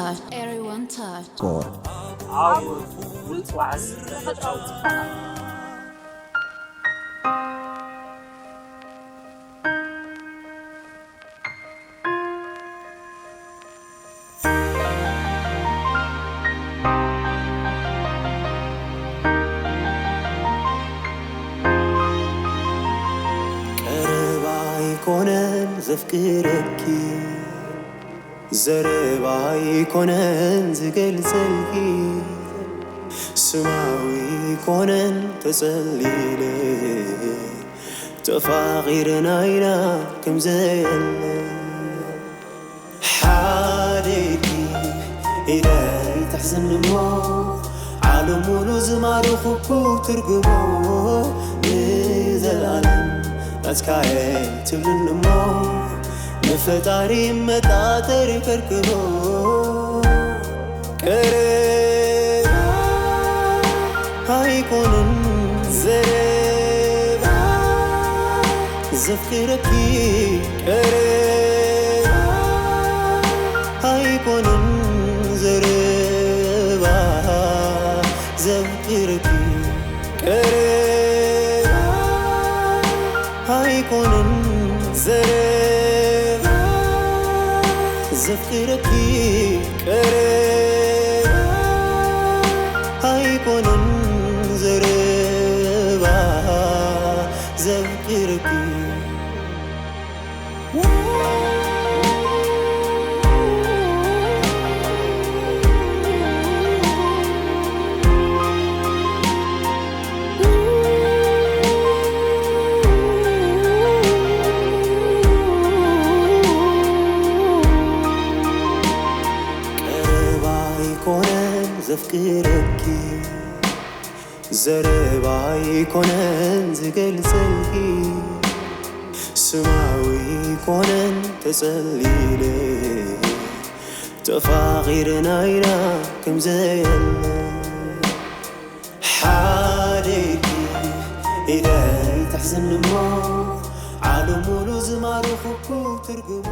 Everyone touch. Score. ዓወት ውፅዋዕስ ተፈጥራዊ ዝኾነ ቀረባ ኣይኮነን ዘፍቅረኪ፣ ዘረባ ኣይኮነን ዝገልጸልኪ፣ ስማዊ ኣይኮነን ተጸሊለ፣ ተፋቒርና ኢና ከም ዘየለ። ሓደይቲ ኢደይ ትሕዝኒ እሞ፣ ዓለም ሙሉ ዝማረኹኩ ትርጉሞ፣ ንዘለኣለም ናትካየ ትብልኒ እሞ፣ ንፈጣሪ መጣጠሪ ከርክቦ። ቀረባ ኣይኮነን ዘረባ፣ ዘፍቅረኪ ቀረባ ኣይኮነን ዘረባ፣ ዘፍቅረኪ ቀረባ ኣይኮነን ዘረባ፣ ዘፍቅረኪ ቀረባ ኣይኮነን ዘረባ፣ ዘፍቅረኪ ቀረባ ኣይኮነን ዘፍቅረኪ፣ ዘረባ ኣይኮነን ዝገልጸልኪ፣ ስማዊ ኣይኮነን ተጸሊለ፣ ተፋቒርና ኢና ከም ዘየለ። ሓደይቲ ኢደይ ትሕዝኒ እሞ፣ ዓለም ሙሉ ዝማረኹኩ ትርጉሞ።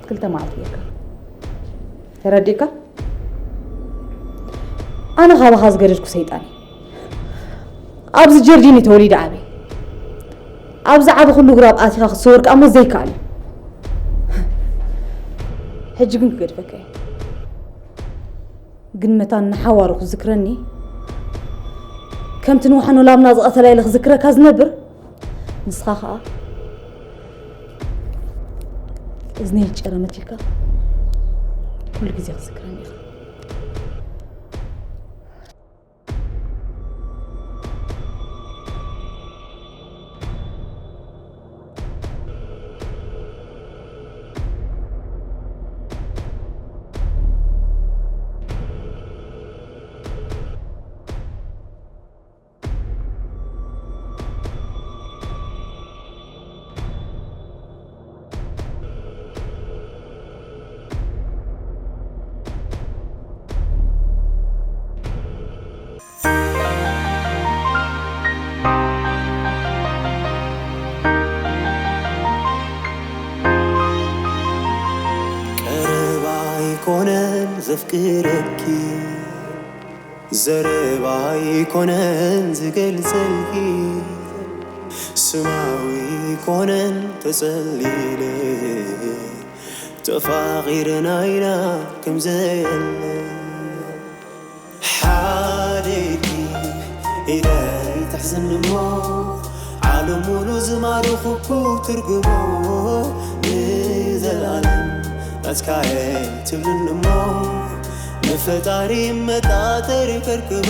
ክልተ መዓልቲ ጌርካ ተረዲእካ? ኣነ ካባኻ ዝገደድኩ ሰይጣን እየ። ኣብዚ ጀርዲን እዩ ተወሊደ ዓብየ። ኣብዚ ዓቢ ኩሉ ግራብ ኣቲኻ ክትሰወር ከኣ እሞ ዘይከኣል እዩ። ሕጂ ግን ክገድፈካ እየ። ግን መታን ንሓዋሩ ክዝክረኒ ከምቲ ንውሓኖ ላምና ዝቐተላ ኢለ ክዝክረካ ዝነብር፣ ንስኻ ኸኣ እዝነይ ጨረ መቲካ ኩሉ ግዜ ክዝክረኒ ኢኻ። ቀረባ ኣይኮነን ዘፍቅረኪ፣ ዘረባ ኣይኮነን ዝገልጸልኪ፣ ስማዊ ኣይኮነን ተጸሊለ፣ ተፋቒርና ኢና ከም ዘየለ። ሓደ ኢድኪ ኢደይ ትሕዝኒ እሞ፣ ዓለም ሙሉ ዝማርኹኩ ትርጉሞ፣ ንዘለኣለም ናትካየ ትብልኒ እሞ፣ ንፈጣሪ መጣጠሪ ከርክቦ።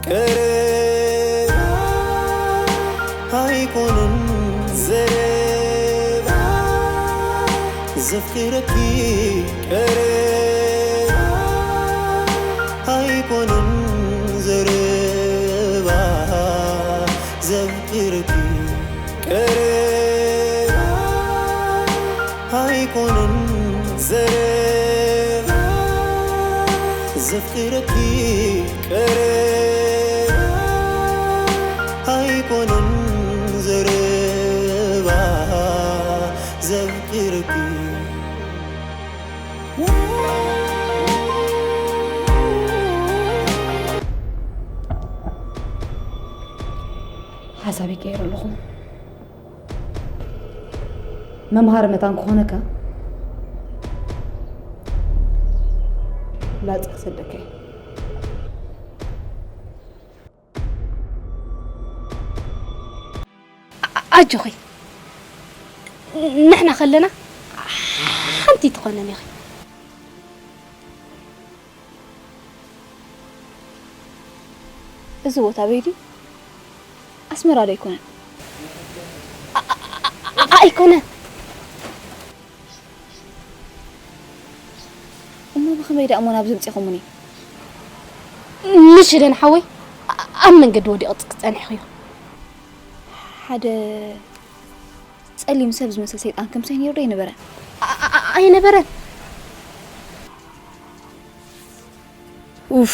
ቀረባ ኣይኮነን ዘረባ፣ ዘፍቅረኪ ቀረባ ኣይኮነን ዘረባ፣ ዘፍቅረኪ ቀረባ ኣይኮነን ዘረባ፣ ዘፍቅረኪ ቀረባ ኣይኮነን ዘረባ፣ ዘፍቅረኪ። ሓሳብ ይቀይር ኣለኹ። መምሃሪ መታን ክኾነካ ላጽ ክሰደካ እየ። ኣ-፣ ኣጆኺ፣ ንሕና ከለና ሓንቲ ትኾነን ኢኺ። እዚ ቦታ ኣበይ ድዩ? ኣስመራ ዶ ኣይኮነን? ኣ-፣ ኣ-፣ ኣ-፣ ኣይኮነን። እሞ ብኸመይ ደኣ እሞ ናብዚ ኣምጺኹምኒ? ንሽደን ሓወይ፣ ኣ-፣ ኣብ መንገዲ ወዲቑ ጸኒሕኽዮ። ሓደ ጸሊም ሰብ ዝመስል ሰይጣን ከምሰይ ነይሩ ዶ ኣይነበረን? ኣ-፣ ኣ-፣ ኣ-፣ ኣይነበረን። ኡፍ።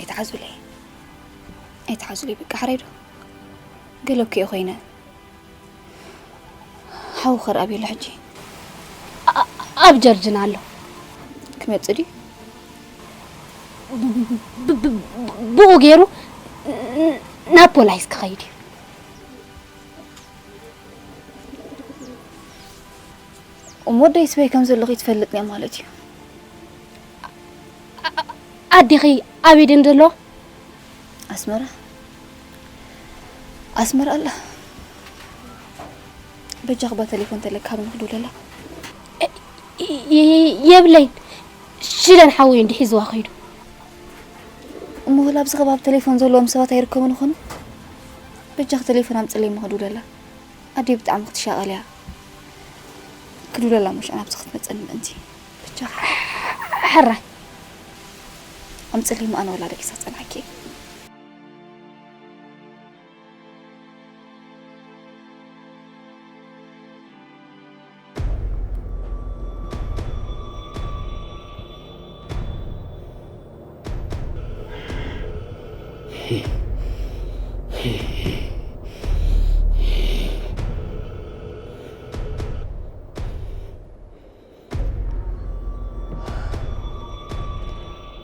ኣይትሓዙለይ፣ ኣይትሓዙለይ፣ በቃ ሕራይ ዶ? ገለ እኮ እየ ኮይነ። ሓው ኸር ኣበይ ኣሎ ሕጂ? ኣ-፣ ኣብ ጀርጅን ኣሎ። ክመጽእ ድዩ? ብ-፣ ብ-፣ ብ-፣ ብኡ ገይሩ ናብ ፖላይስ ክኸይድ እዩ። እሞ ደይስ በይ ከም ዘለኹ ትፈልጥ እያ ማለት እዩ። ኣዴኺ ኣበይ ደን ዘሎ? ኣስመራ፣ ኣስመራ ኣላ። በጃኽ ባ ቴሌፎን ተለካ ሃብኒ ክድውለላ። የ-፣ የ-፣ የብለይን። ሽደን ሓወይ እንዲ ሒዝዋ ከይዱ። እሞ ወላ ኣብዚ ከባቢ ቴሌፎን ዘለዎም ሰባት ኣይርከቡን ይኾኑ? በጃኽ ቴሌፎን ኣምጽለይ እሞ ክድውለላ። ኣደይ ብጣዕሚ ክትሻቐል እያ። ክድውለላ እሞ ሽዑ ናብዚ ክትመጸኒ ምእንቲ። በጃኻ። ሕራይ። ኣምጽለይ እሞ ኣነ ወላ ደቂሳ ጸንሓኪ።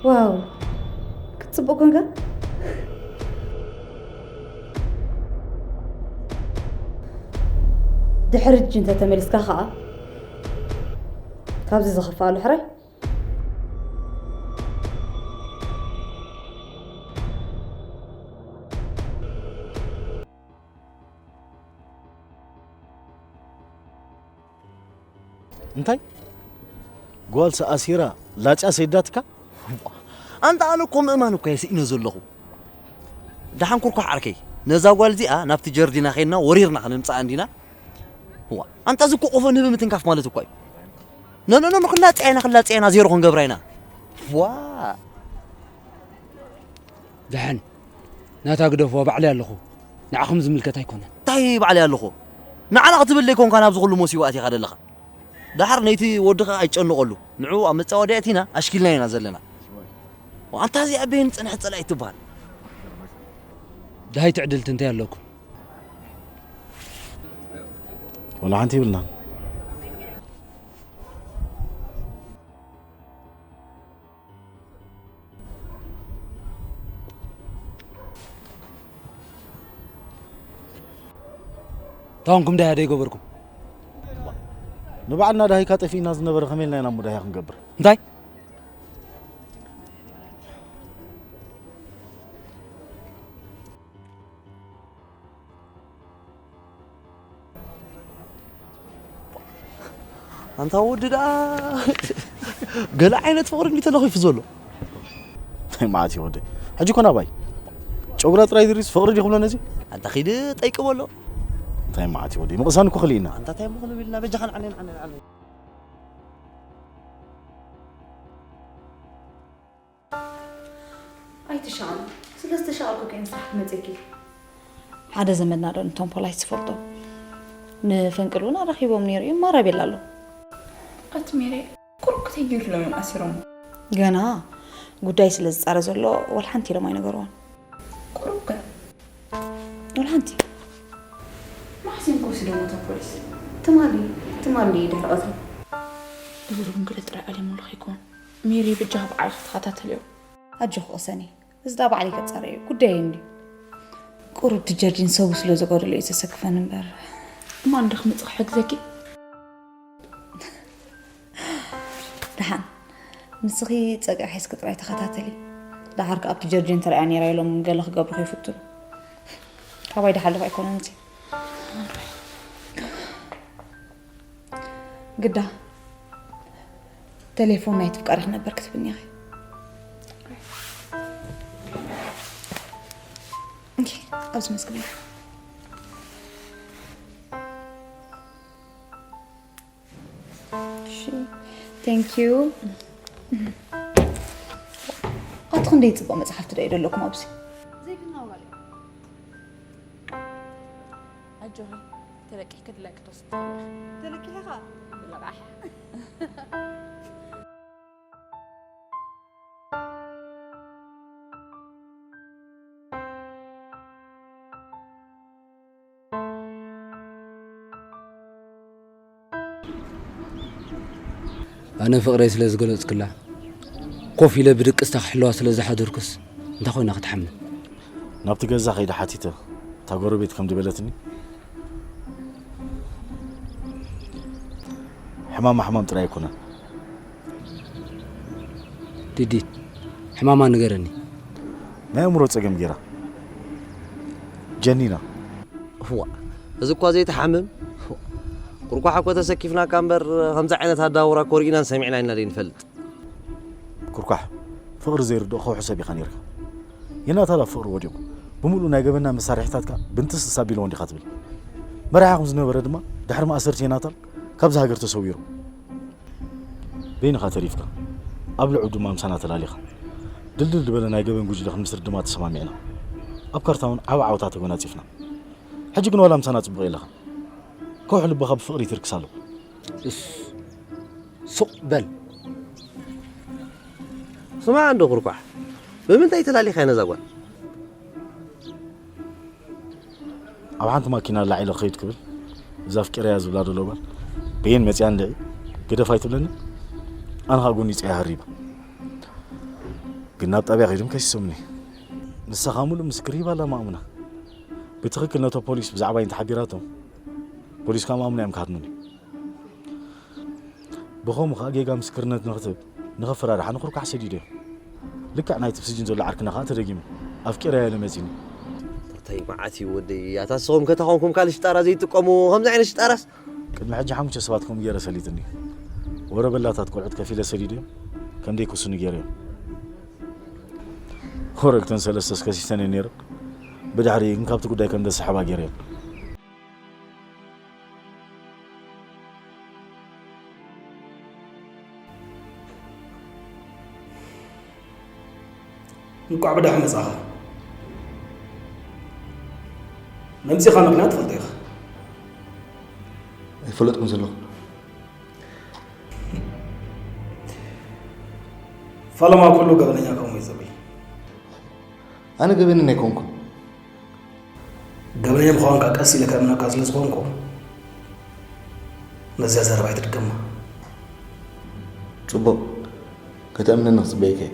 ዋው፣ ክትጽብቕ ኮንካ። ድሕሪ ሕጂ እንተ ተመሊስካ ኸኣ፣ ካብዚ ዝኸፍኣ ኣሎ ሕራይ። እንታይ? ጓል ሰኣሲራ ላጫ ሰይዳትካ? ኣንታ ኣነ እኮ ምእማን እኮ እየ ስኢነ ዘለኹ። ደሓን ኩርኳሕ ዓርከይ፣ ነዛ ጓል እዚኣ ናብቲ ጀርዲና ኸይድና ወሪርና ኸነምጽኣ እንዲና? እዋ፣ ኣንታ እዚ እኮ ቆፎ ንህቢ ምትንካፍ ማለት እኳ እዩ። ኖ፣ ኖ፣ ኖ፣ ኖ፣ ክላጽያ ኢና፣ ክላጽያ ኢና፣ ዜሮ ክንገብራ ኢና። ዋ! ደሓን፣ ናታ ግደፍዋ፣ ባዕለይ ኣለኹ። ንዓኹም ዝምልከት ኣይኮነን። እንታይ ባዕለይ ኣለኹ? ንዓና ክትብል ዘይኮንካ ናብዚ ኩሉ መሲዋ ኣቲኻ ዘለኻ። ደሓር ነይቲ ወድኻ ኣይጨንቐሉ። ንዕኡ ኣብ መጻወድያ ኣእቲና ኣሽኪልና ኢና ዘለና። ኣንታ እዚኣ በየን ጽንሐት ጸላኢት ትበሃል? ደሃይ ትዕድልቲ እንታይ ኣለኩም? ወላ ሓንቲ ይብልናን። ታንኩም ዳህያ ደይገበርኩም? ንባዕልና ዳሂካ ጠፊእና ዝነበረ ከመይ ኢልና ኢና እሞ ዳህያ ክንገብር? እንታይ? ኣንታ ወዲ ደኣ ገለ ዓይነት ፍቕሪ እንዲ ተለኺፉ ዘሎ። እንታይ ማለት እዩ ወዲ? ሕጂ ኮን ኣባይ ጨጉራ ጥራይ ድሪስ ፍቕሪ ዲኹም ነዚ? ኣንታ ኺድ ጠይቂ በሎ። እንታይ ማለት እዩ ወዲ? ምቕሳን እኮ ክልኢና። ኣንታ እንታይ ምኽልብ ኢልና በጃኻ ንዓኒ ንዓኒ ንዓኒ። ኣይትሻቐሉ። ስለ ዝተሻቐልኩ ከይን ስራሕ ክመፀኪ። ሓደ ዘመድና ዶ ንቶም ፖላይስ ዝፈልጦ ንፈንቅል እውን ኣራኺቦም ነይሩ እዩ ማራ ቤላ ኣሎ። ኣቲ ሜሪ፣ ቁሩብ ከተይ ገይሩሎም እዮም ኣሲሮም። ገና ጉዳይ ስለ ዝፃረ ዘሎ ዋላ ሓንቲ ኢሎም ኣይነገርዎን። ቁሩብ ከ? ዋላ ሓንቲ። መዓስ እዮም ክወስዶም እቶም ፖሊስ? ትማሊ፣ ትማሊ ድሕሪ ቀትሪ። እግሩ ግን ገለ ጥራይ ኣልየምሉ ከይኮን። ሜሪ ብጃ ብዓል ክትኸታተልዮ። ኣጆኺ ቅሰኒ። እዚ ዳ ባዕለይ ከጻረዮ ጉዳይ እንዲ። ቁሩብ ትጀርጂን ሰቡ ስለ ዘጎደሎ እዩ ዘሰክፈን እምበር። እማ እንደ ክመጽእ ክሕግዘኪ። ደሓን። ንስኺ ጸግዒ ሒዝኪ ጥራይ ተኸታተሊ። ደሓር ከኣ ኣብቲ ጀርጂን ተራእያ ነይራ ኢሎም ገለ ክገብሩ ይፍትኑ። ካባይ ድሓልፍ ኣይኮነን እዚ። ግዳ ቴሌፎን ናይቲ ፍቃሪ ክነበር ክትብኒ ኢኺ። እንኪ፣ ኣብዚ መስክና። እሺ፣ thank you። ኣቲ ክንደይ ጽቡቕ መጽሓፍቲ ዶ እዩ ደለኩም ኣብዚ? ዘይብልና ዋላ። ኣጆኺ፣ ተለቂሕኪ ድላይኪ ክትወስዲ ትኽእሊ ኢኺ። ተለቂሕኻ? ብልቓሕ። ኣነ ፍቕረይ ስለ ዝገለጽክላ፣ ኮፍ ኢለ ብድቅስታ ክሕልዋ ስለ ዝሓደርኩስ፣ እንታይ ኮይና ክትሓምም? ናብቲ ገዛ ከይደ ሓቲተ፣ እታ ጎረቤት ከም ዝበለትኒ፣ ሕማማ ሕማም ጥራይ ኣይኮነን። ዲዲት፣ ሕማማ ንገረኒ። ናይ ኣእምሮ ጸገም ጌራ። ጀኒና። እዋ፣ እዚ እኳ ዘይትሓምም። ቁርቋሕ እኮ ተሰኪፍናካ እምበር፣ ከምዚ ዓይነት ኣዳውራ እኮ ርኢናን ሰሚዕና ኢና ዘይንፈልጥ። ኩርኳሕ፣ ፍቕሪ ዘይርድኦ ከውሒ ሰብ ኢኻ ኔርካ። የናታል ኣብ ፍቕሪ ወዲቑ፣ ብምሉእ ናይ ገበና መሳርሒታትካ ብንትስስ ኣቢልዎ እንዲኻ ትብል። መራሒ ከም ዝነበረ ድማ፣ ድሕሪ ማእሰርቲ የናታል ካብዚ ሃገር ተሰዊሩ። በይንኻ ተሪፍካ፣ ኣብ ልዑብ ድማ ምሳና ተላሊኻ። ድልድል ዝበለ ናይ ገበን ጉጅለ ክንምስርት ድማ ተሰማሚዕና። ኣብ ካርታ እውን ዓቢ ዓወታ ተጎናጺፍና። ሕጂ ግን ዋላ ምሳና ጽቡቕ የለኻን። ከውሒ ልብኻ ብፍቕሪ ይትርክስ ኣሎ። እስ፣ ሱቕ በል። ስማዕ እንዶ ኩርኳሕ፣ ብምንታይ ተላሊኻያ ነዛ ጓል? ኣብ ሓንቲ ማኪና ላዒለ ክኸይድ ክብል፣ እዛ ኣፍቂረያ ዝብላ ዘሎ ጓል፣ በየን መጺኣ እንድዒ፣ ግደፍ ኣይትብለኒ? ኣነ ኸኣ ጎኒጸያ ሃሪበ። ግን ናብ ጣብያ ከይዶም ከሲሶምኒ። ንሳ ኸኣ ሙሉእ ምስክር ሂባ ኣላ ማእሙና። ብትኽክል ነቶ ፖሊስ ብዛዕባይ እንተሓቢራቶም፣ ፖሊስ ከኣ ማእሙና እዮም ክሃድኑኒ። ብኸምኡ ኸኣ ጌጋ ምስክርነት ንኽትህብ ንኸፈራርሓ ንኹርኳሕ ሰዲደዮ። ልክዕ ናይቲ ብስጅን ዘሎ ዓርክና ኸኣ ተደጊሙ። ኣፍቂረያ ኢሉ መጺኒ። እንታይ መዓት እዩ ወደይ፣ ኣታ ንስኹም ከ ተኾንኩም ካልእ ሽጣራ ዘይትጥቀሙ፣ ከምዚ ዓይነት ሽጣራስ? ቅድሚ ሕጂ ሓሙሽተ ሰባት ከምኡ ገይረ ሰሊጥኒ። ወረ በላታት ቆልዑት ከፊለ ሰዲደዮም፣ ከም ደይክውስኑ ገይረዮም። ወረ እተን ሰለስተስ ከሲሰን እየን ነይረን። ብድሕሪ ግን ካብቲ ጉዳይ ከም ደስሕባ ገይረየን። እንቋዕ ብዳሕ መጻኻ። ነምጺኻ ምኽንያት ትፈልጦ ኢኻ። ኣይፈለጥኩን ዘለኹ። ፈለማ ኩሉ ገበነኛ ከምኡ እዩ ዘብል። ኣነ ገበነኛ ኣይኮንኩን። ገበነኛ ምዃንካ ቀስ ኢለ ከእምነካ ስለ ዝኾንኩ፣ ነዚኣ ዘረባ ኣይትድገማ። ጽቡቕ፣ ከተእምነኒ ክጽበየካ እየ።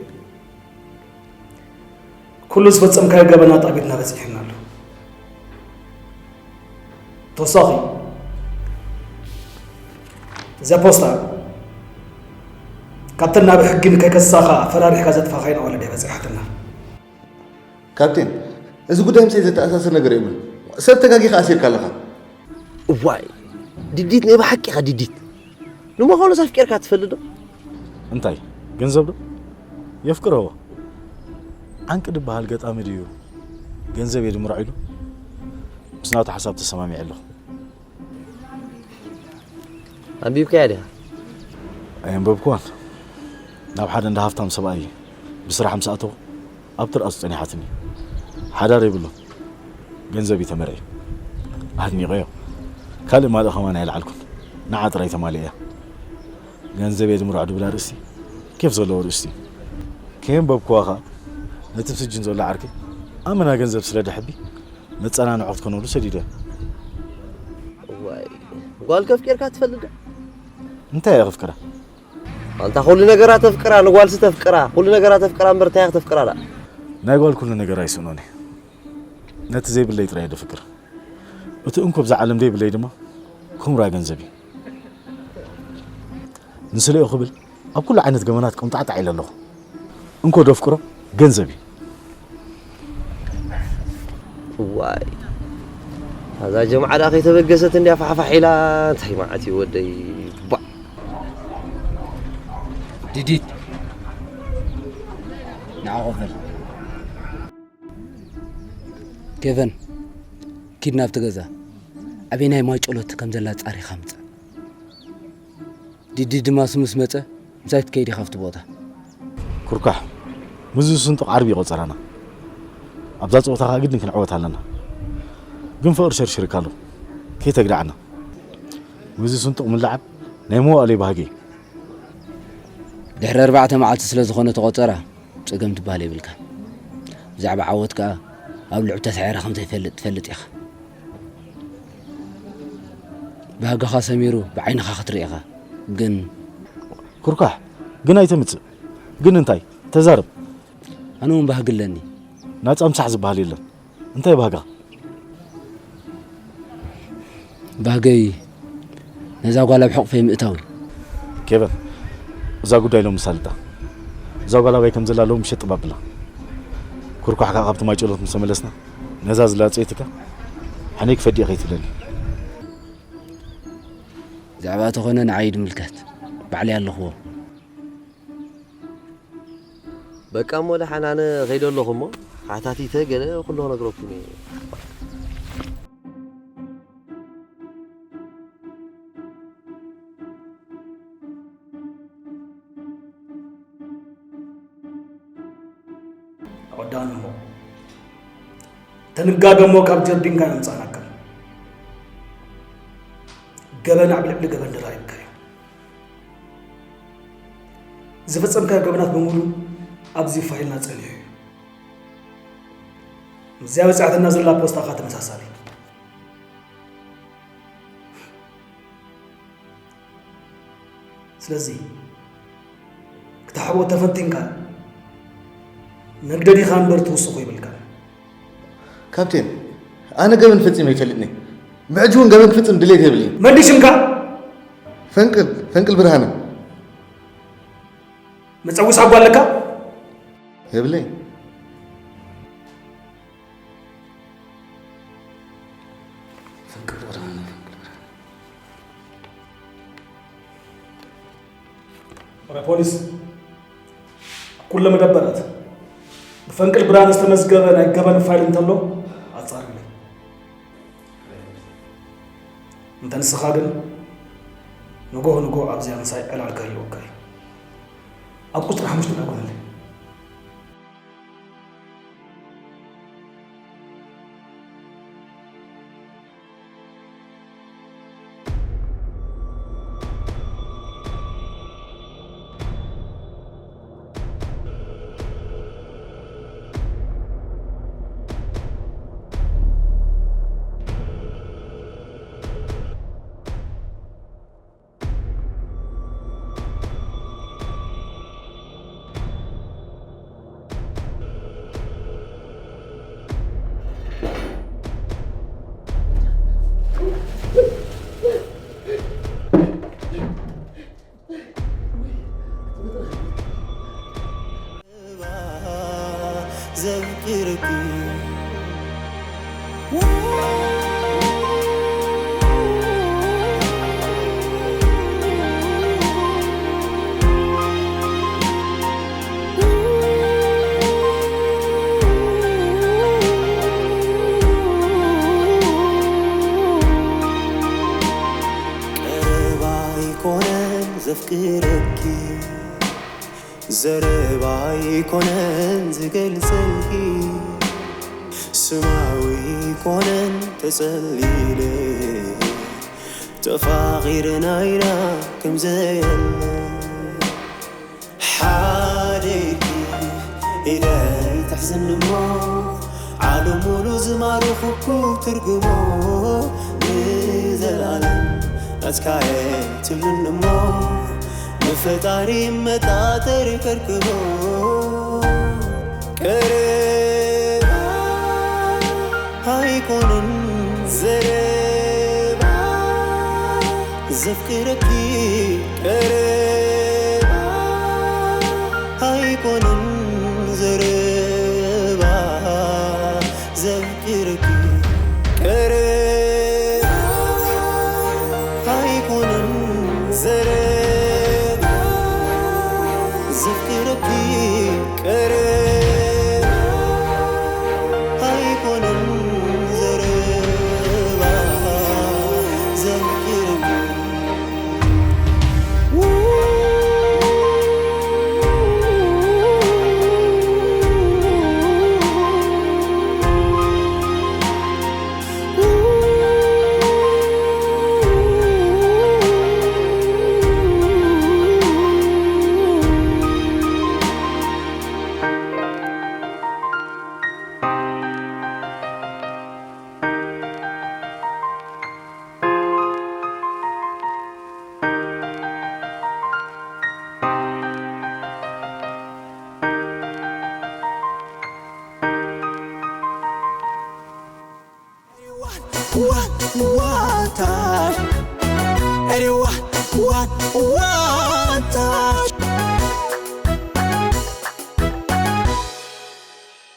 ኩሉ ዝፈጸምካዮ ገበን ኣብ ጣቢትና በጺሑና ኣሎ። ተወሳኺ፣ እዚኣ ፖስታ ካብተን ናብ ሕጊ ንከይከሳኻ ኣፈራሪሕካ ዘጥፋኻየን ኣዋልድ እያ በጺሓትና። ካፕቴን፣ እዚ ጉዳይ ምሳይ ዘተኣሳስር ነገር የብሉን። ሰብ ተጋጊኻ ኣሲርካ ኣለኻ። እዋይ፣ ድዲት ናይ ብሓቂ ኢኻ ድዲት። ንምዃኑስ ኣፍቂርካ ትፈልጥ ዶ? እንታይ? ገንዘብ ዶ? የፍቅረዎ። ዓንቂ ድበሃል ገጣሚ ድዩ? ገንዘብ የድምሮ ኢሉ ምስ ናቱ ሓሳብ ተሰማሚዐ ኣለኹ። ኣንቢብካያ ዲኻ? ኣየንበብኩዋን። ናብ ሓደ እንዳ ሃፍታም ሰብኣይ ብስራሕ ምስ ኣተኹ፣ ኣብ ትርኣሱ ጸኒሓትኒ። ሓዳር የብሉን። ገንዘብ እዩ ተመርዒ። ኣድኒቐዮ። ካልእ ማልእ ከማን ኣይለዓልኩን። ንዓ ጥራይ ተማሊእ እያ። ገንዘብ የድምሮ ዕዱብ ኢላ ርእሲ። ኬፍ ዘለዎ ርእሲ። ከየንበብኩዋ ኸኣ፣ ነቲ ብስጅን ዘሎ ዓርከይ፣ ኣመና ገንዘብ ስለ ደሕቢ፣ መጸናንዖ ክትኮነሉ ሰዲደ። እዋይ፣ ጓል ከፍቂርካ ትፈልጥ ዶ? እንታይ እየ ከፍቅራ? ኣንታ ኩሉ ነገራ ተፍቅራ፣ ንጓልሲ ተፍቅራ፣ ኩሉ ነገራ ተፍቅራ እምበር እንታይ እያ ከተፍቅራ ደኣ? ናይ ጓል ኩሉ ነገር ኣይስእኖን እየ። ነቲ ዘይብለይ ጥራይ እየ ደፍቅር። እቲ እንኮ ብዛ ዓለም ዘይብለይ ድማ ኩምራ ገንዘብ እዩ። ንስለዮ ክብል ኣብ ኩሉ ዓይነት ገበናት ቆምጣዕጣዕ ኢለ ኣለኹ። እንኮ ደፍቅሮ ገንዘብ እዩ። እዋይ፣ ኣዛ ጀምዓ ደኣ ከይተበገሰት እንድያ ፋሕፋሕ ኢላ። እንታይ መዓት እዩ ወደይ፣ ባዕ። ድዲት፣ ንዓ ኮፍ በል። ኬቨን፣ ኪድ ናብቲ ገዛ። ኣበየናይ ማይ ጨሎት ከም ዘላ ጻሪኻ ምጻእ። ዲዲ ድማ እሱ ምስ መጸ፣ ምሳይ ክትከይድ ኢኻ ኣብቲ ቦታ። ኩርኳሕ፣ ምስዚ ስንጡቕ ዓርቢ እዩ ቆጸራና። ኣብዛ ጸወታ ከኣ ግድን ክንዕወት ኣለና። ግን ፍቕሪ ሸርሽርካ ኣሎ። ከይተግድዓና። ምስዚ ስንጡቕ ምልዓል ናይ መዋእለይ ባህጊ እዩ። ድሕሪ ኣርባዕተ መዓልቲ ስለ ዝኾነ እቲ ቆጸራ፣ ጸገም ትበሃል የብልካን። ብዛዕባ ዓወት ከኣ ኣብ ልዑል ተሳዒረ ከም ዘይፈልጥ ትፈልጥ ኢኻ። ባህግኻ ሰሚሩ ብዓይንኻ ክትርኢ ኢኻ። ግን ኩርኳሕ፣ ግን ኣይተምጽእ። ግን እንታይ? ተዛረብ። ኣነ እውን ባህጊ ኣለኒ። ናጻ ምሳሕ ዝበሃል የለን። እንታይ ባህጋ? ባህገይ ነዛ ጓል ኣብ ሕቑፈይ ምእታው። ኬቨን፣ እዛ ጉዳይ ሎሚ ሳልጣ። እዛ ጓል ኣባይ ከም ዘላ ሎሚ ምሸት ጥባብላ። ኩርኳሕ ከኣ ካብቲ ማይ ጨሎት ምስ ተመለስና፣ ነዛ ዝላጸየትካ፣ ሕነይ ክፈዲእ ከይትብለኒ። ብዛዕባ ተኾነ ንዓይ ድምልከት፣ ባዕለይ ኣለኽዎ። በቃ እሞ ደሓን፣ ኣነ ኸይደ ኣለኹ እሞ፣ ሓታቲተ ገለ ኩሉ ክነግረኩም እየ። ኣወዳእና እሞ፣ ተንጋገ እሞ ካብ ጀርዲንካ የምጻእናካ። ገበን ኣብ ልዕሊ ገበን ድራይብካ እዩ። ዝፈጸምካዮ ገበናት በሙሉ ኣብዚ ፋይልና ጸኒሑ እዩ። ምስዚኣ በጺሓትና ዘላ ፖስታ ከኣ ተመሳሳሊ። ስለዚ፣ ክትሓብኦ ተፈቲንካ፣ መግደድ ኢኻ እምበር ትውስኾ የብልካን። ካፕቴን፣ ኣነ ገበን ፈጺመ ኣይፈልጥን እየ። ብሕጂ እውን ገበን ክፍጽም ድሌት የብለይን። መን ድዩ ሽምካ? ፈንቅል፣ ፈንቅል ብርሃነ። መጸውዒ ሳጓ ኣለካ? የብለይን። ፈንቅል ብርሃነ፣ ፈንቅል ብርሃነ። ወረ ፖሊስ፣ ኣብ ኩለ መደበራት ብፈንቅል ብርሃነ ዝተመዝገበ ናይ ገበን ፋይል እንተሎ ኣጻርለይ። እንተ ንስኻ ግን ንጎህ ንጎህ ኣብዚኣ ምሳይ ዕላል ክህልወካ እዩ። ኣብ ቁጽሪ ሓሙሽተ እንዳጎነለይ። ዘፍቅርኪ። ቀረባ ኣይኮነን ዘፍቅረኪ፣ ዘረባ ኣይኮነን ዝገልጸልኪ፣ ስማዊ ኣይኮነን ተጸሊለ፣ ተፋቒርና ኢና ከም ዘየለ። ሓደ ኢድኪ ኢደይ ትሕዝኒ እሞ፣ ዓለም ሙሉ ዝማረኹኩ ትርጉሞ፣ ንዘለኣለም ናትካየ ትብልኒ እሞ፣ ንፈጣሪ መጣጠሪ ከርክቦ። ቀረባ ኣይኮነን ዘረባ፣ ዘፍቅረኪ ቀረባ ኣይኮነን ዘረባ፣ ዘፍቅረኪ ቀረባ ኣይኮነን ዘረባ፣ ዘፍቅረኪ ቀረባ ኣይኮነን ዘረባ፣ ዘፍቅረኪ። ዋን ዋን ታይም። ኤሪዋ ዋን ዋን